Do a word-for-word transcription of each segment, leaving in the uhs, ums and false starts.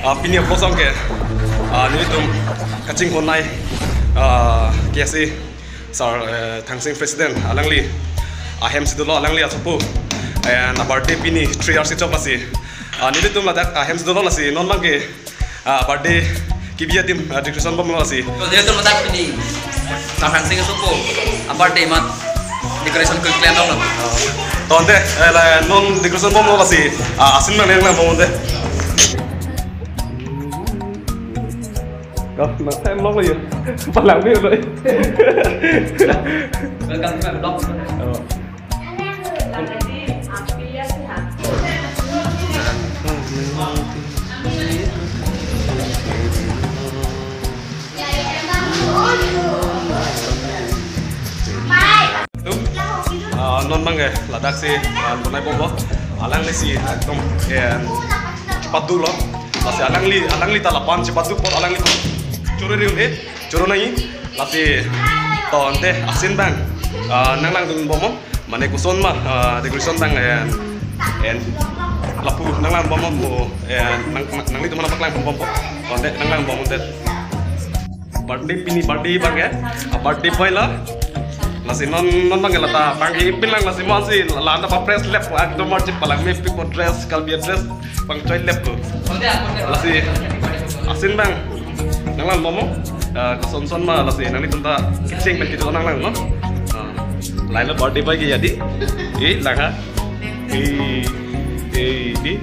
Ah, pini a-vlog song ke, ah, nelitum kachinghon nai, ah, K S A sir, eh, Thangsing President alangli ahem si dolo, alangli asopo. And a-birthday pini three years chok lasi. Ah, nelitum ladak ahem si dolo lasi non abang ke, ah, birthday kebi adim, ah, decoration bomlo lasi. To, nelitum ladak pini Thangsing asopo a-birthday amat decoration ke klem dolo. To ante, eh, la non decoration bomlo lasi, ah, asin nanglang bomnon te. Ko, nang time long lo ya. Palang bi lo. Welcome to my vlog. Oh. Ah, non abang ke ladak si, ah, bonai bomlo. Alangli si ekdom, eh, chepadu lo. Lasi alangli, alangli ta lapu-an chepadu apot alangli choro ri un-e, choro nangji. Lasi to ante asin abang, ah, nanglangdun bomnon. Mane koson ma, ah, decoration abang, eh, eh, lapu nanglang bomnon mo, eh, nang, nang, nanglitum aphan nangpaklang bomnon. To ante nanglang bomnon te. Birthday pini birthday abang ke, ah, birthday boy lo. Lasi non, non abang ke lata panghi pin lang lasi mo si la anta pa-press lep, ekdom arje palang mepik mo dress, Karbi dress pangchoi lep ko. Lasi asin abang nanglang bomnon, ah, koson son ma lasi nanglitum ta kecheng pen kecho nanglangnon. Ah, lahelo birthday boy ke jadi. Eh, lang ha. Eh, eh, eh.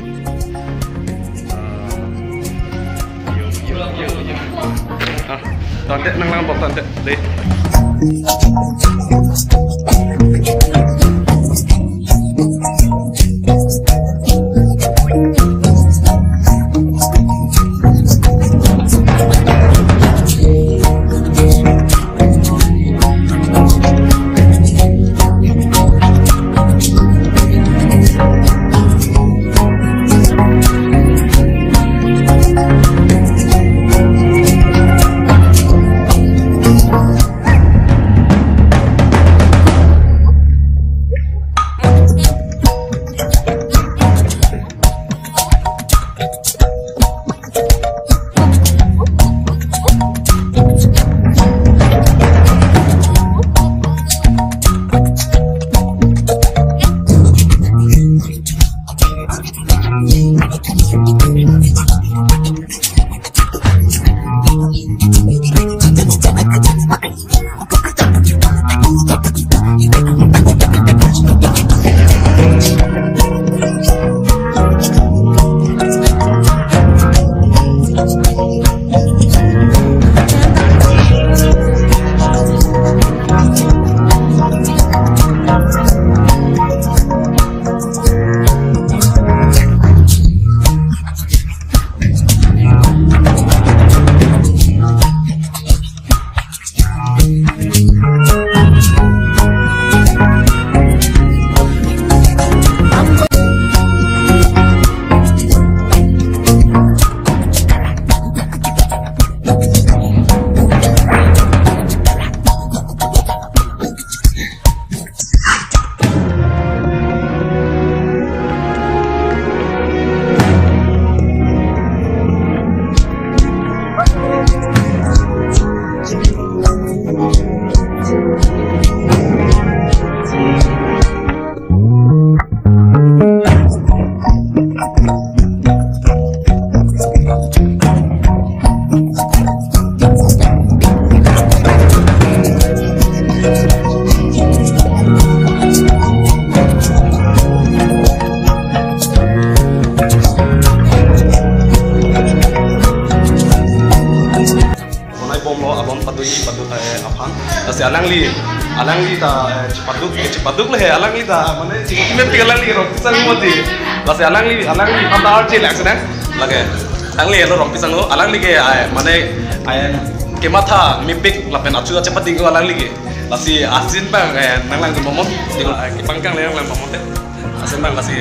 Ah, yo, yo, yo, yo. Ah, to ante nanglang bomnon to ante. Dei. Bonai bomlo, alon padu-i padu, eh, aphan. Lasi alangli, alangli ta, eh, chepadu, eh, chepadu le he, alangli ta, mane chingki mepik alangli rong pisang modi. Lasi alangli, alangli aphan ta arje lang sedang. Lake, alangli helo rong pisang lo, alangli ke, eh, mane, eh, kematha mepik lapen achu ta chepading ko alangli ke. Lasi asin abang, eh, nanglangdun bomnon, eh, kepangkang le nanglang bomnon te. Asin abang lasi.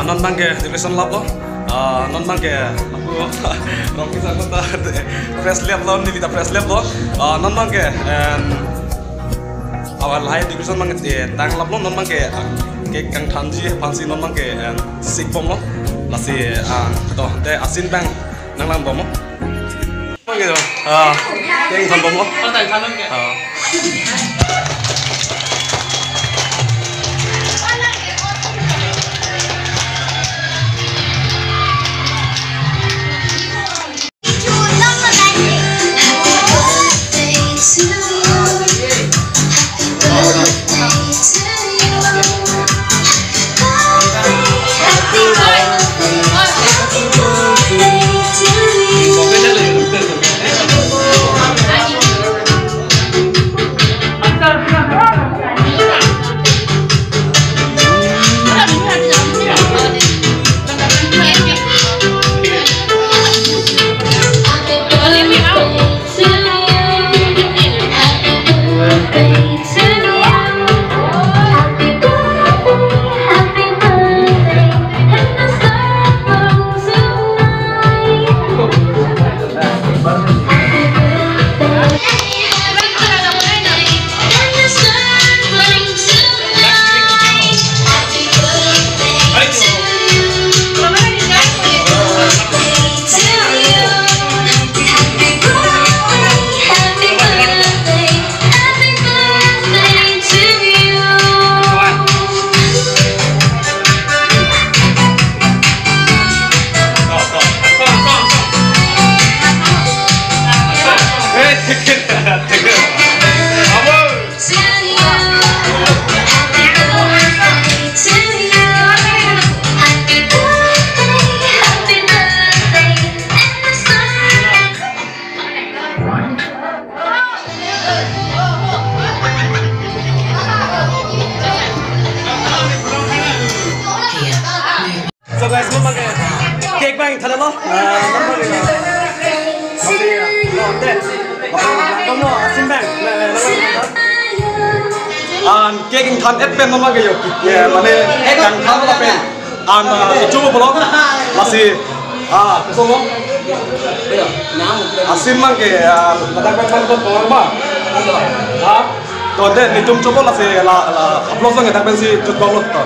Non abangke decoration laplo. Ah, non abangke lapu Rongpi sangkota press laplo, neli ta press laplo. Ah, non abangke, em, awal lahai decoration abangke, eh, tang laplo, non abangke, ah, cake kangthanji aphansi non abangke, em, sikbomlo. Lasi, ah, to, te asin abang nanglangbomlo. Abangke to, ah, cake thanbomlo. Ah. So guys, non abangke cake abang thanlo. Ah, non abangke. Masih ya. Oh, deh. Kamu asin abang. Nah, nah, nah, nah. An cake ingthan-et pen non abangke yo. Ya, mane cake ingthan lapen an, ah, ichu pulo. Lasi, ah, kosonlo. Asin abangke, ah, ladak abang to tong ba. Ha? To deh, netum chopo lasi la, la, upload abang ladak pensi chutbomlo to.